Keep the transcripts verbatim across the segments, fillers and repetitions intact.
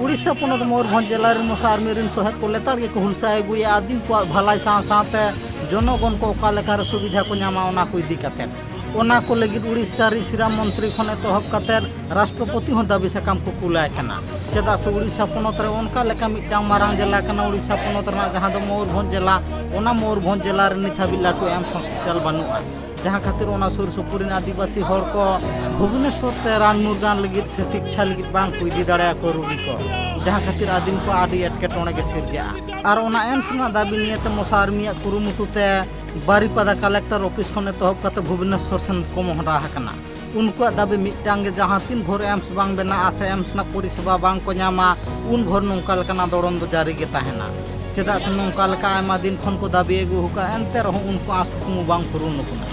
ᱩᱲᱤᱥᱥᱟ ᱯᱚᱱᱚᱛ ᱢᱚᱭᱩᱨᱵᱷᱚᱸᱡᱽ ᱡᱮᱞᱟ ᱨᱮᱱ ᱢᱚᱥᱟ ᱟᱨᱢᱤ ᱨᱮᱱ ᱥᱚᱦᱮᱫ ᱠᱚ ᱞᱮᱛᱟᱲ ᱜᱮᱠᱚ ᱦᱩᱞᱥᱟ ᱟᱹᱜᱩᱭᱟ ᱟᱹᱫᱤᱢ ᱠᱚᱣᱟᱜ ᱵᱷᱟᱞᱟᱭ ᱥᱟᱶ ᱥᱟᱶᱛᱮ ᱡᱚᱱᱚᱜᱚᱱ ᱠᱚ ᱚᱠᱟ ᱞᱮᱠᱟᱨᱮ ᱥᱩᱵᱤᱫᱷᱟ ᱠᱚ ᱧᱟᱢᱟ, ᱚᱱᱟ ᱠᱚ ᱤᱫᱤ ᱠᱟᱛᱮ᱾ ᱚᱱᱟ ᱠᱚ ᱞᱟᱹᱜᱤᱫ ᱩᱲᱤᱥᱥᱟ ᱨᱤᱡ ᱥᱤᱨᱟᱢ ᱢᱚᱱᱛᱨᱤ ᱠᱷᱚᱱ ᱮᱛᱚᱦᱚᱵ ᱠᱟᱛᱮ ᱨᱟᱥᱴᱨᱚᱯᱚᱛᱤ ᱦᱚᱸ ᱫᱟᱹᱵᱤ ᱥᱟᱠᱟᱢ ᱠᱚ ᱠᱩᱞᱟᱭ ᱠᱟᱱᱟ᱾ ᱪᱮᱫᱟᱜ ᱥᱮ ᱩᱲᱤᱥᱥᱟ ᱯᱚᱱᱚᱛ ᱨᱮ ᱚᱱᱠᱟ ᱞᱮᱠᱟ ᱢᱤᱫᱴᱟᱝ ᱢᱟᱨᱟᱝ ᱡᱮᱞᱟ ᱠᱟᱱᱟ ᱩᱲᱤᱥᱥᱟ ᱯᱚᱱᱚᱛ ᱨᱮᱱᱟᱜ, ᱡᱟᱦᱟᱸ ᱫᱚ ᱢᱚᱭᱩᱨᱵᱷᱚᱸᱡᱽ ᱡᱮᱞᱟ, ᱚᱱᱟ ᱢᱚᱭᱩᱨᱵᱷᱚᱸᱡᱽ ᱡᱮᱞᱟ ᱨᱮ ᱱᱤᱛ ᱦᱟᱹᱵᱤᱡ ᱞᱟᱹᱴᱩ ᱮᱢᱥ ᱦᱚᱥᱯᱤᱴᱟᱞ ᱵᱟᱹᱱᱩᱜᱼᱟ, ᱡᱟᱦᱟᱸ ᱠᱷᱟᱹᱛᱤᱨ ᱚᱱᱟ ᱥᱩᱨ ᱥᱩᱯᱩᱨ ᱨᱮᱱ ᱟᱹᱫᱤᱵᱟᱹᱥᱤ ᱦᱚᱲ ᱠᱚ ᱵᱷᱩᱵᱽᱱᱮᱥᱚᱨ ᱛᱮ ᱨᱟᱱ ᱢᱩᱨᱜᱟᱱ ᱞᱟᱹᱜᱤᱫ ᱥᱮ ᱛᱤᱠᱪᱷᱟ ᱞᱟᱹᱜᱤᱫ ᱵᱟᱝ ᱠᱚ ᱤᱫᱤ ᱫᱟᱲᱮᱭᱟᱠᱚ ᱨᱩᱜᱤ ᱠᱚ, ᱡᱟᱦᱟᱸ ᱠᱷᱟᱹᱛᱤᱨ ᱟᱹᱫᱤᱢ ᱠᱚ ᱟᱹᱰᱤ ᱮᱴᱠᱮᱴᱚᱬᱮ ᱜᱮ ᱥᱤᱨᱡᱟᱹᱜᱼᱟ᱾ ᱟᱨ ᱚᱱᱟ ᱮᱢᱥ ᱨᱮᱱᱟᱜ ᱫᱟᱹᱵᱤ ᱱᱤᱭᱮᱛᱮ ᱢᱚᱥᱟ ᱟᱨᱢᱤᱭᱟᱜ ᱠᱩᱨᱩᱢᱩᱴᱩ ᱛᱮ ᱵᱟᱨᱤᱯᱟᱫᱟ ᱠᱟᱞᱮᱠᱴᱚᱨ ᱚᱯᱷᱤᱥ ᱠᱷᱚᱱ ᱮᱛᱚᱦᱚᱵ ᱠᱟᱛᱮ ᱵᱷᱩᱵᱽᱱᱮᱥᱚᱨ ᱥᱮᱱ ᱠᱚ ᱢᱚᱦᱰᱟ ᱟᱠᱟᱱᱟ᱾ ᱩᱱᱠᱩᱣᱟᱜ ᱫᱟᱹᱵᱤ ᱢᱤᱫᱴᱟᱝ ᱜᱮ, ᱡᱟᱦᱟᱸ ᱛᱤᱱ ᱵᱷᱳᱨ ᱮᱢᱥ ᱵᱟᱝ ᱵᱮᱱᱟᱜᱼᱟ ᱥᱮ ᱮᱢᱥ ᱨᱮᱱᱟᱜ ᱯᱚᱨᱤᱥᱮᱵᱟ ᱵᱟᱝ ᱠᱚ ᱧᱟᱢᱟ, ᱩᱱ ᱵᱷᱳᱨ ᱱᱚᱝᱠᱟ ᱞᱮᱠᱟᱱᱟᱜ ᱫᱚᱲᱚᱢ ᱫᱚ ᱡᱟᱹᱨᱤ ᱜᱮ ᱛᱟᱦᱮᱱᱟ᱾ ᱪᱮᱫᱟᱜ ᱥᱮ ᱱᱚᱝᱠᱟ ᱞᱮᱠᱟ ᱟᱭᱢᱟ ᱫᱤᱱ ᱠᱷᱚᱱ ᱠᱚ ᱫᱟᱹᱵᱤ ᱟᱹᱜᱩ ᱟᱠᱟᱫᱼᱟ, ᱮᱱᱛᱮ ᱨᱮᱦᱚᱸ ᱩᱱᱠᱩ ᱟᱸᱥ ᱠᱩᱠᱢᱩ ᱵᱟᱝ ᱯᱩᱨᱩᱱ ᱟᱠᱟᱱᱟ᱾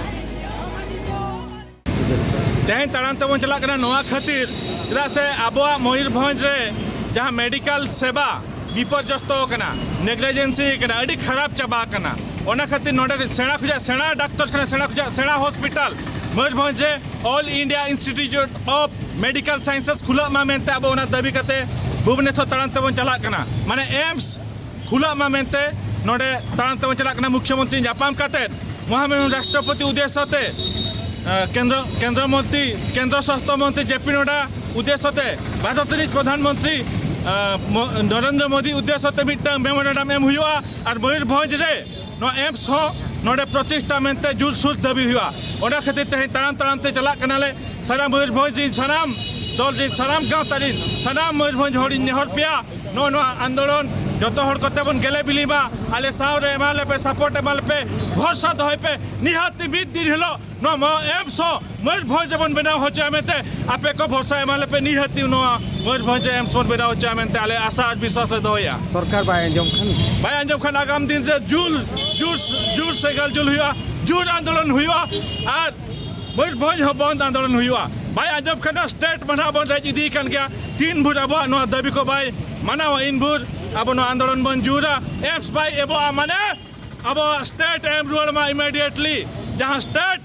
ᱛᱮᱦᱮᱧ ᱛᱟᱲᱟᱢ ᱛᱮᱵᱚᱱ ᱪᱟᱞᱟᱜ ᱠᱟᱱᱟ ᱱᱚᱣᱟ ᱠᱷᱟᱹᱛᱤᱨ, ᱪᱮᱫᱟᱜ ᱥᱮ ᱟᱵᱚᱣᱟᱜ ᱢᱚᱭᱩᱨᱵᱷᱚᱸᱡᱽ ᱨᱮ ᱡᱟᱦᱟᱸ ᱢᱮᱰᱤᱠᱟᱞ ᱥᱮᱵᱟ ᱵᱤᱯᱚᱨᱡᱚᱥᱛᱚ ᱟᱠᱟᱱᱟ, ᱱᱮᱜᱽᱞᱤᱡᱮᱱᱥᱤ ᱟᱠᱟᱱᱟ, ᱟᱹᱰᱤ ᱠᱷᱟᱨᱟᱯ ᱪᱟᱵᱟ ᱟᱠᱟᱱᱟ᱾ ᱚᱱᱟ ᱠᱷᱟᱹᱛᱤᱨ ᱱᱚᱰᱮ ᱥᱮᱬᱟ ᱠᱷᱚᱱᱟᱜ ᱥᱮᱬᱟ ᱰᱟᱠᱛᱚᱨ ᱠᱷᱟᱱᱟ, ᱥᱮᱬᱟ ᱠᱷᱚᱱᱟᱜ ᱥᱮᱬᱟ ᱦᱚᱥᱯᱤᱴᱟᱞ ᱢᱚᱭᱩᱨᱵᱷᱚᱸᱡᱽ ᱨᱮ All India Institute of Medical Sciences ᱠᱷᱩᱞᱟᱹᱜ ᱢᱟ ᱢᱮᱱᱛᱮ ᱟᱵᱚ ᱚᱱᱟ ᱫᱟᱹᱵᱤ ᱠᱟᱛᱮ ᱵᱷᱩᱵᱽᱱᱮᱥᱚᱨ ᱛᱟᱲᱟᱢ ᱛᱮᱵᱚᱱ ᱪᱟᱞᱟᱜ ᱠᱟᱱᱟ, ᱢᱟᱱᱮ ᱮᱢᱥ ᱠᱷᱩᱞᱟᱹᱜ ᱢᱟ ᱢᱮᱱᱛᱮ ᱱᱚᱰᱮ ᱛᱟᱲᱟᱢ ᱛᱮᱵᱚᱱ ᱪᱟᱞᱟᱜ ᱠᱟᱱᱟ᱾ ᱢᱩᱠᱷᱭᱚᱢᱚᱱᱛᱨᱤ ᱧᱟᱯᱟᱢ ᱠᱟᱛᱮ ᱢᱚᱦᱟᱢᱮᱨᱩ ᱨᱟᱥᱴᱨᱚᱯᱚᱛᱤ ᱩᱫᱽᱫᱮᱥᱥᱚ ᱛᱮ, ᱮ, ᱠᱮᱱᱫᱨᱚ, ᱠᱮᱱᱫᱨᱚ ᱢᱚᱱᱛᱨᱤ, ᱠᱮᱱᱫᱨᱚ ᱥᱟᱥᱛᱷᱚ ᱢᱚᱱᱛᱨᱤ ᱡᱮ ᱯᱤ ᱱᱚᱰᱰᱟ ᱩᱫᱽᱫᱮᱥᱥᱚ ᱛᱮ, ᱵᱷᱟᱨᱚᱛ ᱨᱤᱱᱤᱡ ᱯᱨᱚᱫᱷᱟᱱ ᱢᱚᱱᱛᱨᱤ, ᱮ, ᱢᱚ-, ᱱᱚᱨᱮᱱᱫᱨᱚ ᱢᱳᱫᱤ ᱩᱫᱽᱫᱮᱥᱥᱚ ᱛᱮ ᱢᱤᱫᱴᱟᱝ ᱢᱮᱢᱳᱨᱮᱱᱰᱟᱢ ᱮᱢ ᱦᱩᱭᱩᱜᱼᱟ᱾ ᱟᱨ ᱢᱚᱭᱩᱨᱵᱷᱚᱸᱡᱽ ᱨᱮ ᱱᱚᱣᱟ ᱮᱢᱥ ᱦᱚᱸ ᱱᱚᱰᱮ ᱯᱨᱚᱛᱤᱥᱴᱷᱟ ᱢᱮᱱᱛᱮ ᱡᱳᱨᱥᱳᱨ ᱫᱟᱹᱵᱤ ᱦᱩᱭᱩᱜᱼᱟ᱾ ᱚᱱᱟ ᱠᱷᱟᱹᱛᱤᱨ ᱛᱮᱦᱮᱧ ᱛᱟᱲᱟᱢ ᱛᱟᱲᱟᱢ ᱛᱮ ᱪᱟᱞᱟᱜ ᱠᱟᱱᱟᱞᱮ᱾ ᱥᱟᱱᱟᱢ ᱢᱚᱭᱩᱨᱵᱷᱚᱸᱡᱽ ᱨᱤᱱ, ᱥᱟᱱᱟᱢ ᱫᱚᱞ ᱨᱤᱱ, ᱥᱟᱱᱟᱢ ᱜᱟᱶᱛᱟ ᱨᱤᱱ, ᱥᱟᱱᱟᱢ ᱢᱚᱭᱩᱨᱵᱷᱚᱸᱡᱽ ᱦᱚᱲᱤᱧ ᱱᱮᱦᱚᱨ ᱯᱮᱭᱟ, ᱱᱚᱜᱼᱚ ᱱᱚᱣᱟ ᱟᱱᱫᱳᱞᱚᱱ ᱡᱚᱛᱚ ᱦᱚᱲ ᱠᱚᱛᱮ ᱵᱚᱱ ᱜᱮᱞᱮ ᱵᱤᱞᱤ ᱢᱟ᱾ ᱟᱞᱮ ᱥᱟᱶ ᱨᱮ ᱮᱢᱟ ᱞᱮᱯᱮ, ᱥᱟᱯᱳᱨᱴ ᱮᱢᱟ ᱞᱮᱯᱮ, ᱵᱷᱚᱨᱥᱟ ᱫᱚᱦᱚᱭ ᱯᱮ᱾ ᱱᱤᱦᱟᱹᱛ ᱢᱤᱫ ᱫᱤᱱ ᱦᱤᱞᱳᱜ ᱱᱚᱣᱟ ᱢᱚ-, ᱮᱢᱥ ᱦᱚᱸ ᱢᱚᱭᱩᱨᱵᱷᱚᱸᱡᱽ ᱨᱮᱵᱚᱱ ᱵᱮᱱᱟᱣ ᱦᱚᱪᱚᱭᱟ ᱢᱮᱱᱛᱮ ᱟᱯᱮ ᱠᱚ ᱵᱷᱚᱨᱥᱟ ᱮᱢᱟ ᱞᱮᱯᱮ᱾ ᱱᱤᱦᱟᱹᱛ ᱱᱚᱣᱟ ᱢᱚᱭᱩᱨᱵᱷᱚᱸᱡᱽ ᱨᱮ ᱮᱢᱥ ᱵᱚᱱ ᱵᱮᱱᱟᱣ ᱦᱚᱪᱚᱭᱟ ᱢᱮᱱᱛᱮ ᱟᱞᱮ ᱟᱥᱟ ᱟᱨ ᱵᱤᱥᱣᱟᱥ ᱞᱮ ᱫᱚᱦᱚᱭᱟ᱾ ᱥᱚᱨᱠᱟᱨ ᱵᱟᱭ ᱟᱸᱡᱚᱢ ᱠᱷᱟᱱ? ᱵᱟᱭ ᱟᱸᱡᱚᱢ ᱠᱷᱟᱱ ᱟᱜᱟᱢ ᱫᱤᱱ ᱨᱮ ᱡᱳᱨ, ᱡᱳᱨ, ᱡᱳᱨ ᱥᱮᱸᱜᱮᱞ ᱡᱩᱞ ᱦᱩᱭᱩᱜᱼᱟ, ᱡᱳᱨ ᱟᱱᱫᱳᱞᱚᱱ ᱦᱩᱭᱩᱜᱼᱟ᱾ ᱟᱨ ᱢᱚᱭᱩᱨᱵᱷᱚᱸᱡᱽ ᱦᱚᱸ ᱵᱚᱱᱫ ᱟᱱᱫᱳᱞᱚᱱ ᱦᱩᱭᱩᱜᱼᱟ᱾ ᱵᱟᱭ ᱟᱸᱡᱚᱢ ᱠᱷᱟᱱ ᱫᱚ ᱥᱴᱮᱴ ᱢᱟᱱᱟ ᱵᱚᱱ ᱨᱮᱡ ᱤᱫᱤᱭ ᱠᱟᱱ ᱜᱮᱭᱟ᱾ ᱛᱤᱱ ᱵᱷᱳᱨ ᱟᱵᱚᱣᱟᱜ ᱱᱚᱣᱟ ᱫᱟᱹᱵᱤ ᱠᱚ ᱵᱟᱭ ᱢᱟᱱᱟᱣᱟ, ᱤᱱ ᱵᱷᱳᱨ ᱟᱵᱚ ᱱᱚᱣᱟ ᱟᱱᱫᱳᱞᱚᱱ ᱵᱚᱱ ᱡᱳᱨᱟ᱾ ᱮᱢᱥ ᱵᱟᱭ ᱮᱢᱚᱜᱼᱟ ᱢᱟᱱᱮ ᱟᱵᱚᱣᱟᱜ ᱥᱴᱮᱴ ᱮᱢ ᱨᱩᱣᱟᱹᱲ ᱢᱟ ᱤᱢᱤᱰᱤᱭᱮᱴᱞᱤ᱾ ᱡᱟᱦᱟᱸ ᱥᱴᱮᱴ,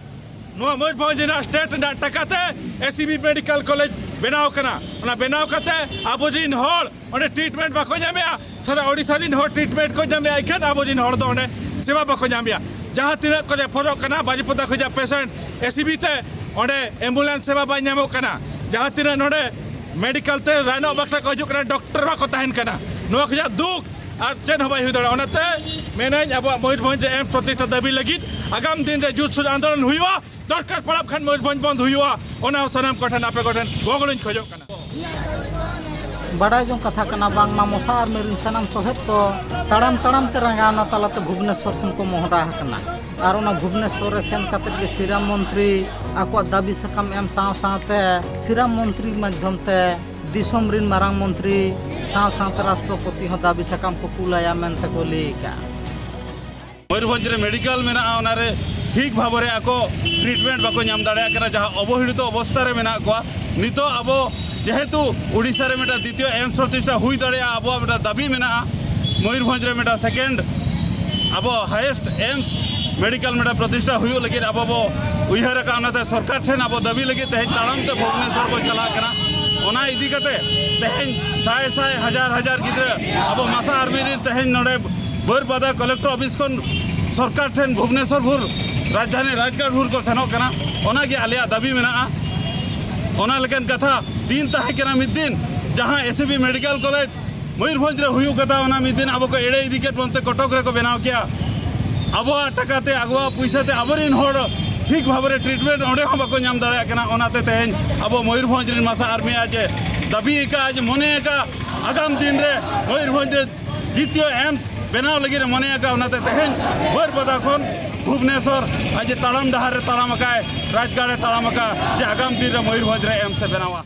ᱱᱚᱣᱟ ᱢᱚᱭᱩᱨᱵᱷᱚᱸᱡᱽ ᱨᱮᱱᱟᱜ ᱥᱴᱮᱴ ᱨᱮᱱᱟᱜ ᱴᱟᱠᱟ ᱛᱮ S C B medical college ᱵᱮᱱᱟᱣ ᱠᱟᱱᱟ᱾ ᱚᱱᱟ ᱵᱮᱱᱟᱣ ᱠᱟᱛᱮ ᱟᱵᱚ ᱨᱤᱱ ᱦᱚᱲ ᱚᱸᱰᱮ ᱴᱨᱤᱴᱢᱮᱱᱴ ᱵᱟᱠᱚ ᱧᱟᱢᱮᱜᱼᱟ᱾ ᱥᱟᱨᱟ ᱳᱰᱤᱥᱟ ᱨᱤᱱ ᱦᱚᱲ ᱴᱨᱤᱴᱢᱮᱱᱴ ᱠᱚ ᱧᱟᱢᱮᱜᱼᱟ, ᱮᱱᱠᱷᱟᱱ ᱟᱵᱚ ᱨᱤᱱ ᱦᱚᱲ ᱫᱚ ᱚᱸᱰᱮ ᱥᱮᱵᱟ ᱵᱟᱠᱚ ᱧᱟᱢᱮᱜᱼᱟ᱾ ᱡᱟᱦᱟᱸ ᱛᱤᱱᱟᱹᱜ ᱠᱚ ᱨᱮᱯᱷᱟᱨᱚᱜ ᱠᱟᱱᱟ ᱵᱟᱨᱤᱯᱚᱫᱟ ᱠᱷᱚᱱᱟᱜ ᱯᱮᱥᱮᱱᱴ ᱮᱥᱤᱵᱤ ᱛᱮ, ᱚᱸᱰᱮ ᱮᱢᱵᱩᱞᱮᱱᱥ ᱥᱮᱵᱟ ᱵᱟᱭ ᱧᱟᱢᱚᱜ ᱠᱟᱱᱟ᱾ ᱡᱟᱦᱟᱸ ᱛᱤᱱᱟᱹᱜ ᱱᱚᱰᱮ ᱢᱮᱰᱤᱠᱮᱞ ᱛᱮ ᱨᱟᱱᱚᱜ ᱵᱟᱠᱷᱨᱟ ᱠᱚ ᱦᱤᱡᱩᱜ ᱠᱟᱱᱟ, ᱰᱚᱠᱴᱚᱨ ᱵᱟᱠᱚ ᱛᱟᱦᱮᱱ ᱠᱟᱱᱟ᱾ ᱱᱚᱣᱟ ᱠᱷᱚᱱᱟᱜ ᱫᱩᱠ ᱟᱨ ᱪᱮᱫ ᱦᱚᱸ ᱵᱟᱭ ᱦᱩᱭ ᱫᱟᱲᱮᱭᱟᱜᱼᱟ᱾ ᱚᱱᱟᱛᱮ ᱢᱮᱱᱟᱹᱧ, ᱟᱵᱚᱣᱟᱜ ᱢᱚᱭᱩᱨᱵᱷᱚᱸᱡᱽ ᱨᱮ ᱮᱢᱥ ᱯᱨᱚᱛᱤᱥᱴᱷᱟ ᱫᱟᱹᱵᱤ ᱞᱟᱹᱜᱤᱫ ᱟᱜᱟᱢ ᱫᱤᱱ ᱨᱮ ᱡᱳᱨᱥᱳᱨ ᱟᱱᱫᱳᱞᱚᱱ ᱦᱩᱭᱩᱜᱼᱟ᱾ ᱫᱚᱨᱠᱟᱨ ᱯᱟᱲᱟᱜ ᱠᱷᱟᱱ ᱢᱚᱭᱩᱨᱵᱷᱚᱸᱡᱽ ᱵᱚᱱᱫᱷ ᱦᱩᱭᱩᱜᱼᱟ᱾ ᱚᱱᱟ ᱦᱚᱸ ᱥᱟᱱᱟᱢ ᱠᱚᱴᱷᱮᱱ, ᱟᱯᱮ ᱠᱚᱴᱷᱮᱱ ᱜᱚᱲᱚᱧ ᱠᱷᱚᱡᱚᱜ ᱠᱟᱱᱟ᱾ ᱵᱟᱰᱟᱭ ᱡᱚᱝ ᱠᱟᱛᱷᱟ ᱠᱟᱱᱟ, ᱵᱟᱝᱢᱟ ᱢᱚᱥᱟ ᱟᱨ ᱢᱤᱨᱩ ᱥᱟᱱᱟᱢ ᱥᱚᱦᱮᱫ ᱠᱚ ᱛᱟᱲᱟᱢ ᱛᱟᱲᱟᱢ ᱛᱮ ᱨᱟᱸᱜᱟᱣᱱᱟ ᱛᱟᱞᱟᱛᱮ ᱵᱷᱩᱵᱽᱱᱮᱥᱚᱨ ᱥᱮᱱ ᱠᱚ ᱢᱚᱦᱰᱟ ᱟᱠᱟᱱᱟ᱾ ᱟᱨ ᱚᱱᱟ ᱵᱷᱩᱵᱽᱱᱮᱥᱚᱨ ᱨᱮ ᱥᱮᱱ ᱠᱟᱛᱮ ᱜᱮ ᱥᱤᱨᱟᱢ ᱢᱚᱱᱛᱨᱤ ᱟᱠᱚᱣᱟᱜ ᱫᱟᱹᱵᱤ ᱥᱟᱠᱟᱢ ᱮᱢ ᱥᱟᱶ ᱥᱟᱶᱛᱮ ᱥᱤᱨᱟᱢ ᱢᱚᱱᱛᱨᱤ ᱢᱟᱫᱽᱫᱷᱚᱢ ᱛᱮ ᱫᱤᱥᱚᱢ ᱨᱤᱱ ᱢᱟᱨᱟᱝ ᱢᱚᱱᱛᱨᱤ ᱥᱟᱶ ᱥᱟᱶᱛᱮ ᱨᱟᱥᱴᱨᱚᱯᱚᱛᱤ ᱦᱚᱸ ᱫᱟᱹᱵᱤ ᱥᱟᱠᱟᱢ ᱠᱚ ᱠᱩᱞᱟᱭᱟ ᱢᱮᱱᱛᱮ ᱠᱚ ᱞᱟᱹᱭ ᱟᱠᱟᱫᱼᱟ᱾ ᱢᱚᱭᱩᱨᱵᱷᱚᱸᱡᱽ ᱨᱮ ᱢᱮᱰᱤᱠᱮᱞ ᱢᱮᱱᱟᱜᱼᱟ, ᱚᱱᱟᱨᱮ ᱴᱷᱤᱠ ᱵᱷᱟᱵᱚᱨᱮ ᱟᱠᱚ ᱴᱨᱤᱴᱢᱮᱱᱴ ᱵᱟᱠᱚ ᱧᱟᱢ ᱫᱟᱲᱮᱭᱟᱜ ᱠᱟᱱᱟ, ᱡᱟᱦᱟᱸ ᱚᱵᱚᱦᱮᱲᱤᱛᱚ ᱚᱵᱚᱥᱛᱷᱟ ᱨᱮ ᱢᱮᱱᱟᱜ ᱠᱚᱣᱟ᱾ ᱱᱤᱛᱚᱜ ᱟᱵᱚ ᱡᱮᱦᱮᱛᱩ ᱩᱰᱤᱥᱟ ᱨᱮ ᱢᱤᱫᱴᱟᱝ ᱫᱤᱛᱤᱭᱚ ᱮᱢᱥ ᱯᱨᱚᱛᱤᱥᱴᱷᱟ ᱦᱩᱭ ᱫᱟᱲᱮᱭᱟᱜᱼᱟ, ᱟᱵᱚᱣᱟᱜ ᱢᱤᱫᱴᱟᱝ ᱫᱟᱹᱵᱤ ᱢᱮᱱᱟᱜᱼᱟ ᱢᱚᱭᱩᱨᱵᱷᱚᱸᱡᱽ ᱨᱮ ᱢᱤᱫᱴᱟᱝ ᱥᱮᱠᱮᱱᱰ ᱟᱵᱚ ᱦᱟᱭᱮᱥᱴ ᱮᱢᱥ ᱢᱮᱰᱤᱠᱮᱞ ᱢᱤᱫᱴᱟᱝ ᱯᱨᱚᱛᱤᱥᱴᱷᱟ ᱦᱩᱭᱩᱜ ᱞᱟᱹᱜᱤᱫ ᱟᱵᱚ ᱵᱚ ᱩᱭᱦᱟᱹᱨ ᱟᱠᱟᱫ᱾ ᱚᱱᱟᱛᱮ ᱥᱚᱨᱠᱟᱨ ᱴᱷᱮᱱ ᱟᱵᱚ ᱫᱟᱹᱵᱤ ᱞᱟᱹᱜᱤᱫ ᱛᱮᱦᱮᱧ ᱛᱟᱲᱟᱢ ᱛᱮ ᱵᱷᱩᱵᱽᱱᱮᱥᱚᱨ ᱵᱚ ᱪᱟᱞᱟᱜ ᱠᱟᱱᱟ᱾ ᱚᱱᱟ ᱤᱫᱤ ᱠᱟᱛᱮ ᱛᱮᱦᱮᱧ ᱥᱟᱭ ᱥᱟᱭ ᱦᱟᱡᱟᱨ ᱦᱟᱡᱟᱨ ᱜᱤᱫᱽᱨᱟᱹ ᱟᱵᱚ ᱢᱟᱥᱟ ᱟᱨᱢᱤ ᱨᱤᱱ ᱛᱮᱦᱮᱧ ᱱᱚᱰᱮ ᱵᱟᱹᱨᱯᱟᱫᱟ ᱠᱚᱞᱮᱠᱴᱚᱨ ᱚᱯᱷᱤᱥ ᱠᱷᱚᱱ ᱥᱚᱨᱠᱟᱨ ᱴᱷᱮᱱ ᱵᱷᱩᱵᱽᱱᱮᱥᱚᱨ ᱵᱷᱩᱨ ᱨᱟᱡᱽᱫᱷᱟᱱᱤ ᱨᱟᱡᱽᱜᱟᱲ ᱵᱷᱩᱨ ᱠᱚ ᱥᱮᱱᱚᱜ ᱠᱟᱱᱟ᱾ ᱚᱱᱟᱜᱮ ᱟᱞᱮᱭᱟᱜ ᱫᱟᱹᱵᱤ ᱢᱮᱱᱟᱜᱼᱟ᱾ ᱚᱱᱟ ᱞᱮᱠᱟᱱ ᱠᱟᱛᱷᱟ ᱫᱤᱱ ᱛᱟᱦᱮᱸ ᱠᱟᱱᱟ ᱢᱤᱫ ᱫᱤᱱ, ᱡᱟᱦᱟᱸ ᱮᱥᱤᱵᱤ ᱢᱮᱰᱤᱠᱮᱞ ᱠᱚᱞᱮᱡᱽ ᱢᱚᱭᱩᱨᱵᱷᱚᱸᱡᱽ ᱨᱮ ᱦᱩᱭᱩᱜ ᱠᱟᱛᱷᱟ, ᱚᱱᱟ ᱢᱤᱫ ᱫᱤᱱ ᱟᱵᱚ ᱠᱚ ᱮᱲᱮ ᱤᱫᱤ ᱠᱮᱫ ᱵᱚᱱᱛᱮ ᱠᱚᱴᱚᱠ ᱨᱮᱠᱚ ᱵᱮᱱᱟᱣ ᱠᱮᱭᱟ᱾ ᱟᱵᱚᱣᱟᱜ ᱴᱟᱠᱟᱛᱮ, ᱟᱵᱚᱣᱟᱜ ᱯᱩᱭᱥᱟᱹᱛᱮ ᱟᱵᱚᱨᱮᱱ ᱦᱚᱲ ᱴᱷᱤᱠ ᱵᱷᱟᱵᱽ ᱨᱮ ᱴᱨᱤᱴᱢᱮᱱᱴ ᱚᱸᱰᱮ ᱦᱚᱸ ᱵᱟᱠᱚ ᱧᱟᱢ ᱫᱟᱲᱮᱭᱟᱜ ᱠᱟᱱᱟ᱾ ᱚᱱᱟᱛᱮ ᱛᱮᱦᱮᱧ ᱟᱵᱚ ᱢᱚᱭᱩᱨᱵᱷᱚᱸᱡᱽ ᱨᱮᱱ ᱢᱟᱥᱟ ᱟᱨᱢᱤᱭᱟᱜ ᱡᱮ ᱫᱟᱹᱵᱤ ᱟᱠᱟᱫᱼᱟ, ᱡᱮ ᱢᱚᱱᱮ ᱟᱠᱟᱫ ᱟᱜᱟᱢ ᱫᱤᱱ ᱨᱮ ᱢᱚᱭᱩᱨᱵᱷᱚᱸᱡᱽ ᱨᱮ ᱫᱤᱛᱤᱭᱚ ᱮᱢᱥ ᱵᱮᱱᱟᱣ ᱞᱟᱹᱜᱤᱫ ᱮ ᱢᱚᱱᱮ ᱟᱠᱟᱫ, ᱚᱱᱟᱛᱮ ᱛᱮᱦᱮᱧ ᱵᱟᱹᱨᱯᱟᱫᱟ ᱠᱷᱚᱱ ᱵᱷᱩᱵᱽᱱᱮᱥᱚᱨ ᱟᱡ ᱡᱮ ᱛᱟᱲᱟᱢ ᱰᱟᱦᱟᱨ ᱨᱮ ᱛᱟᱲᱟᱢ ᱟᱠᱟᱫ, ᱨᱟᱡᱽᱜᱟᱲ ᱮ ᱛᱟᱲᱟᱢ ᱟᱠᱟᱫ, ᱡᱮ ᱟᱜᱟᱢ ᱫᱤᱱ ᱨᱮ ᱢᱚᱭᱩᱨᱵᱷᱚᱸᱡᱽ ᱨᱮ ᱮᱢᱥ ᱮ ᱵᱮᱱᱟᱣᱟ᱾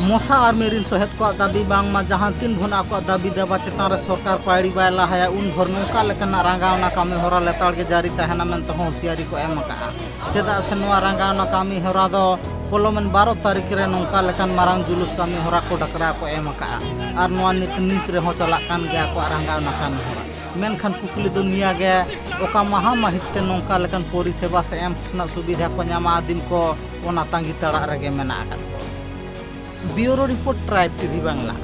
ᱢᱚᱥᱟ ᱟᱨᱢᱤ ᱨᱤᱱ ᱥᱚᱦᱮᱫ ᱠᱚᱣᱟᱜ ᱫᱟᱹᱵᱤ ᱵᱟᱝᱢᱟ ᱡᱟᱦᱟᱸ ᱛᱤᱱ ᱵᱷᱳᱨ ᱟᱠᱚᱣᱟᱜ ᱫᱟᱹᱵᱤ ᱫᱟᱵᱟ ᱪᱮᱛᱟᱱ ᱨᱮ ᱥᱚᱨᱠᱟᱨ ᱯᱟᱹᱭᱲᱤ ᱵᱟᱭ ᱞᱟᱦᱟᱭᱟ, ᱩᱱ ᱵᱷᱳᱨ ᱱᱚᱝᱠᱟ ᱞᱮᱠᱟᱱᱟᱜ ᱨᱟᱸᱜᱟᱣᱱᱟ ᱠᱟᱹᱢᱤ ᱦᱚᱨᱟ ᱞᱮᱛᱟᱲ ᱜᱮ ᱡᱟᱹᱨᱤ ᱛᱟᱦᱮᱱᱟ ᱢᱮᱱᱛᱮ ᱦᱚᱸ ᱦᱩᱸᱥᱤᱭᱟᱨᱤ ᱠᱚ ᱮᱢ ᱟᱠᱟᱫᱼᱟ᱾ ᱪᱮᱫᱟᱜ ᱥᱮ ᱱᱚᱣᱟ ᱨᱟᱸᱜᱟᱣᱱᱟ ᱠᱟᱹᱢᱤ ᱦᱚᱨᱟ ᱫᱚ ᱯᱚᱞᱚᱢᱮᱱ ᱵᱟᱨᱚ ᱛᱟᱹᱨᱤᱠᱷ ᱨᱮ ᱱᱚᱝᱠᱟ ᱞᱮᱠᱟᱱ ᱢᱟᱨᱟᱝ ᱡᱩᱞᱩᱥ ᱠᱟᱹᱢᱤ ᱦᱚᱨᱟ ᱠᱚ ᱰᱟᱠᱨᱟ ᱠᱚ ᱮᱢ ᱟᱠᱟᱫᱼᱟ ᱟᱨ ᱱᱚᱣᱟ ᱱᱤᱛ ᱱᱤᱛ ᱨᱮᱦᱚᱸ ᱪᱟᱞᱟᱜ ᱠᱟᱱ ᱜᱮᱭᱟ ᱟᱠᱚᱣᱟᱜ ᱨᱟᱸᱜᱟᱣᱱᱟ ᱠᱟᱹᱢᱤ ᱦᱚᱨᱟ᱾ ᱢᱮᱱᱠᱷᱟᱱ ᱠᱩᱠᱞᱤ ᱫᱚ ᱱᱤᱭᱟᱹ ᱜᱮ, ᱚᱠᱟ ᱢᱟᱦᱟ ᱢᱟᱹᱦᱤᱛ ᱛᱮ ᱱᱚᱝᱠᱟ ᱞᱮᱠᱟᱱ ᱯᱚᱨᱤᱥᱮᱵᱟ ᱥᱮ ᱮᱢ ᱨᱮᱱᱟᱜ ᱥᱩᱵᱤᱫᱷᱟ ᱠᱚ ᱧᱟᱢᱟ ᱟᱹᱫᱤᱢ ᱠᱚ? ᱚᱱᱟ ᱛᱟᱺᱜᱤ ᱛᱟᱲᱟᱜ ᱨᱮᱜᱮ ᱢᱮᱱᱟᱜ ᱟᱠᱟᱫ ᱠᱚᱣᱟ᱾ ᱵᱤᱭᱩᱨᱳ ᱨᱤᱯᱳᱨᱴ, ᱴᱨᱟᱭᱤᱵᱽ ᱴᱤᱵᱷᱤ ᱵᱟᱝᱞᱟ᱾